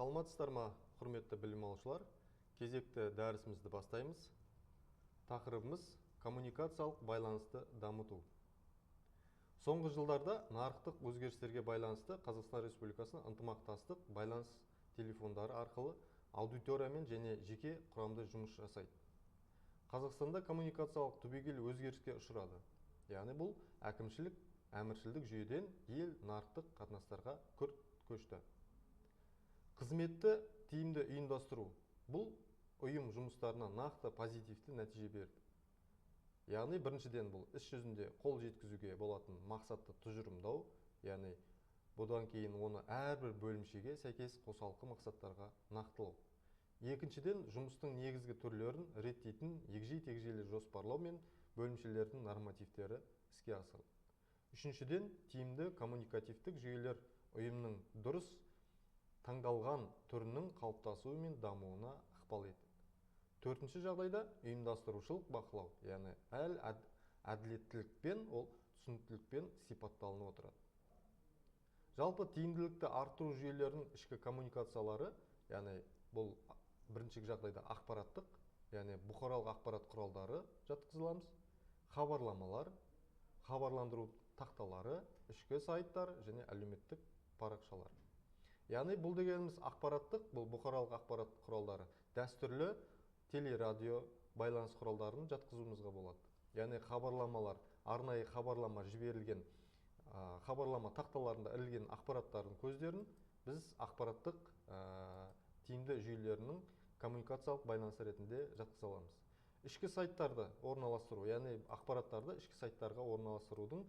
Саламатсыздар ма, құрметті білім алушылар? Кезекті дәрісімізді бастаймыз. Тақырыбымыз коммуникациялық байланысты дамыту. Соңғы жылдарда нарықтық өзгерістерге байланысты Қазақстан Республикасының ынтымақтастық байланыс телефондары арқылы аудиториямен және жеке құрамды жұмыс жасайды. Қазақстанда коммуникациялық түбегейлі өзгеріске ұшырады. Яғни бұл әкімшілік, әміршілдік жүйеден ел нарықтық қатынастарға күрт көшті. Қызметті тиімді ұйымдастыру бұл ұйым жұмыстарына нақты позитивті нәтиже берді. Яғни біріншіден бұл іс жүзінде қол жеткізуге болатын мақсатты тұжырымдау, яғни бұдан кейін оны әрбір бөлімшеге сәйкес қосалқы мақсаттарға нақтылау. Екіншіден, жұмыстың негізгі түрлерін реттейтін егжей-тегжейлі жоспарлау мен бөлімшелердің нормативтері іске асырылды. Үшіншіден, тиімді коммуникативтік жүйелер ұйымның дұрыс таңдалған түрінің қалыптасуы мен дамуына ықпал етеді. Төртінші жағдайда ұйымдастырушылық бақылау, яғни әділеттілікпен, ол түсініктілікпен сипатталынып отырады. Жалпы тиімділікті арттыру жүйелерінің ішкі коммуникациялары, яғни бұл бірінші жағдайда ақпараттық, яғни бұқаралық ақпарат құралдары жатқызыламыз, хабарламалар, хабарландыру тақталары, ішкі сайттар және әлеуметтік парақшалар. Яғни бұл дегеніміз ақпараттық, бұл бұқаралық ақпарат құралдары, дәстүрлі телерадио байланыс құралдарын жатқызуымызға болады. Яғни хабарламалар, арнайы хабарлама жіберілген, хабарлама тақталарында ілінген ақпараттардың көздерін біз ақпараттық тиімді жүйелерінің коммуникациялық байланысы ретінде жатқыза аламыз. Ішкі сайттарды орналастыру, яғни ақпараттарды ішкі сайттарға орналастырудың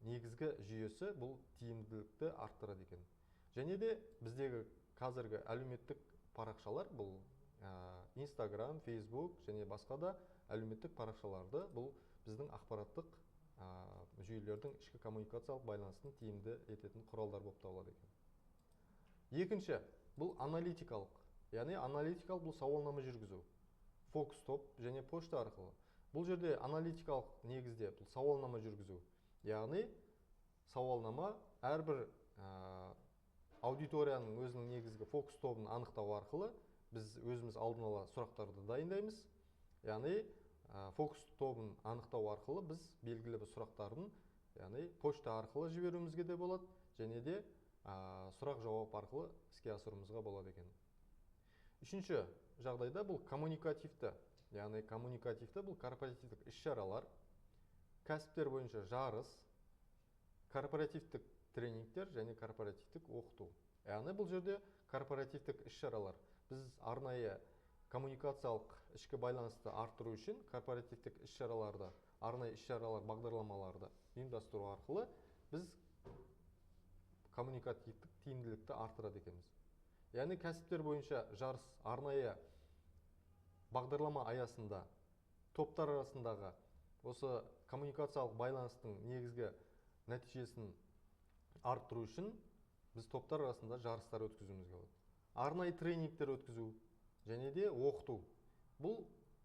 негізгі жүйесі бұл тиімділікті арттырады екен. Және де біздегі қазіргі әлеуметтік парақшалар, бұл Инстаграм, Фейсбук және басқа да әлеуметтік парақшаларды бұл біздің ақпараттық жүйелердің ішкі коммуникациялық байланысын тиімді ететін құралдар болып табылады екен. Екінші, бұл аналитикалық. Яғни аналитикалық бұл сауалнама жүргізу. Фокус топ және пошта арқылы. Бұл жерде аналитикалық негізде бұл сауалнама жүргізу. Яғни сауалнама әрбір аудиторияның өзінің негізгі фокус тобын анықтау арқылы біз өзіміз алдын ала сұрақтарды дайындаймыз. Яғни фокус тобын анықтау арқылы біз белгілі бір сұрақтарын, яғни пошта арқылы жіберуімізге де болады, және де сұрақ жауап арқылы іске асыруымызға болады екен. Үшінші жағдайда бұл коммуникативті, яғни коммуникативті бұл корпоративтік іс-шаралар, кәсіптер бойынша жарыс, корпоративтік тренингтер және корпоративтік оқыту. Яғни бұл жерде корпоративтік іс-шаралар. Біз арнайы коммуникациялық ішкі байланысты арттыру үшін корпоративтік іс-шараларды, арнайы іс-шаралар бағдарламаларды ұйымдастыру арқылы біз коммуникативтік тиімділікті арттырады екенбіз. Яғни кәсіптер бойынша жарыс арнайы бағдарлама аясында топтар арасындағы осы коммуникациялық байланыстың негізгі нәтижесін арттыру үшін біз топтар арасында жарыстар өткізуімізге болады. Арнайы тренингтер өткізу және де оқыту. Бұл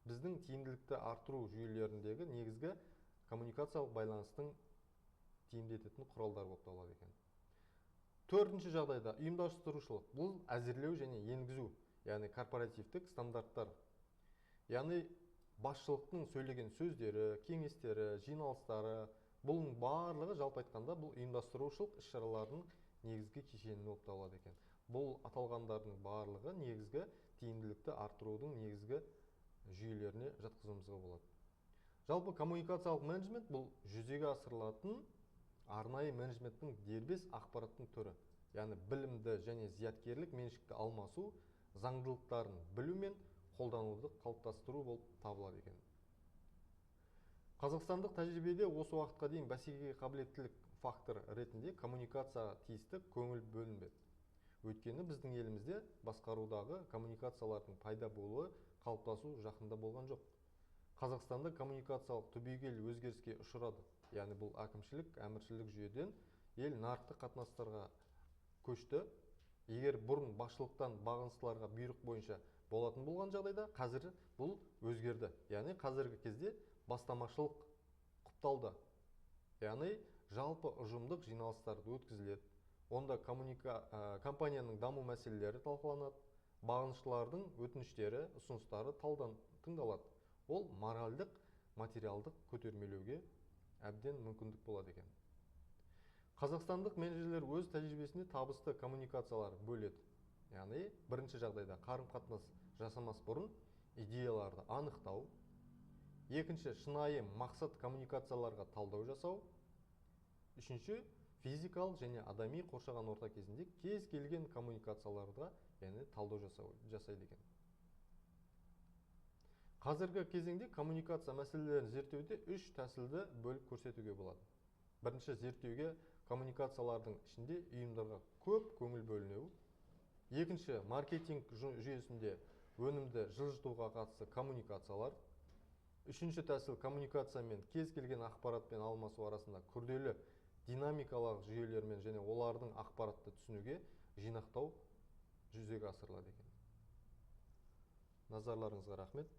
біздің тиімділікті арттыру жүйелеріндегі негізгі коммуникациялық байланыстың тиімді ететін құралдар болып табылады екен. Төртінші жағдайда ұйымдастырушылық. Бұл әзірлеу және енгізу, яғни корпоративтік стандарттар. Яғни басшылықтың сөйлеген сөздері, кеңестері, жиналыстары, бұның барлығы жалпы айтқанда бұл ұйымдастырушылық іс-шаралардың негізгі кешені болып табылады екен. Бұл аталғандардың барлығы негізгі тиімділікті арттырудың негізгі жүйелеріне жатқызуымызға болады. Жалпы коммуникациялық менеджмент бұл жүзеге асырылатын арнайы менеджменттің дербес ақпараттың түрі. Яғни білімді және зияткерлік меншікті алмасу, заңдылықтарын білу мен қолдануды қалыптастыру болып табылады екен. Қазақстандық тәжірибеде осы уақытқа дейін бәсекеге қабілеттілік фактор ретінде коммуникацияға тиісті көңіл бөлінбеді. Өйткені біздің елімізде басқарудағы коммуникациялардың пайда болуы, қалыптасу жақында болған жоқ. Қазақстанда коммуникациялық түбегейлі өзгеріске ұшырады. Яғни бұл әкімшілік, әміршілік жүйеден ел нарықтық қатынастарға көшті. Егер бұрын басшылықтан бағыныстыларға бұйрық бойынша болатын болған жағдайда, қазір бұл өзгерді. Яғни қазіргі кезде бастамашылық құпталды. Яғни жалпы ұжымдық жиналыстарды өткізіледі. Онда компанияның даму мәселелері талқыланады, бағыныштылардың өтініштері, ұсыныстары тыңдалады. Ол моральдық, материалдық көтермелеуге әбден мүмкіндік болады екен. Қазақстандық менеджерлер өз тәжірибесінде табысты коммуникациялар бөледі. Яғни бірінші жағдайда қарым-қатынас жасамас бұрын идеяларды анықтау, екінші шынайы мақсат коммуникацияларға талдау жасау, үшінші физикалық және адами қоршаған орта кезінде кез келген коммуникацияларға, яғни талдау жасайды екен. Қазіргі кезеңде коммуникация мәселелерін зерттеуде үш тәсілді бөліп көрсетуге болады. Бірінші зерттеуге коммуникациялардың ішінде ұйымдарға көп көңіл бөлінуі. Екінші, маркетинг жүйесінде өнімді жылжытуға қатысты коммуникациялар. Үшінші тәсіл коммуникация мен кез келген ақпаратпен алмасу арасында күрделі динамикалық жүйелермен және олардың ақпаратты түсінуге жинақтау жүзеге асырылады екен. Назарларыңызға рахмет.